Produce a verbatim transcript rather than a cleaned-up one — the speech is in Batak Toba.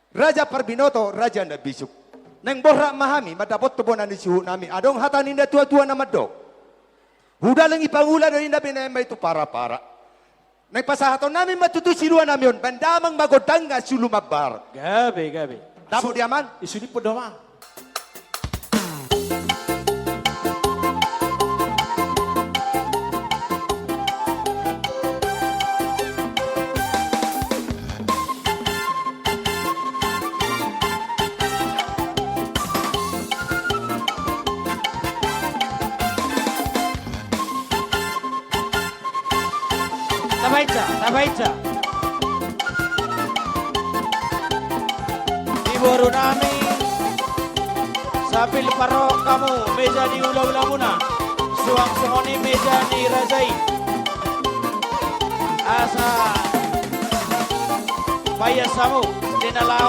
Raja Parbinoto, raja na bisuk. Naeng borhat ma hami mandapothon bona ni suhutnami. Adong hata ni natuatua na mandok: Hudalung i pangula do inda binaen ma i tu parapara. Naeng pasahatonnami ma tutu siduanami on, baen damang ma gondangna sulu mambar. Gabe, gabe. Dapot dia man? Isu ni podo ma. Tabaen sa, tabaen sa. Di boru nami, sapil parok hamu meja ni hulahulamuna, suang songon i meja ni raja i. Asa paias hamu di na laho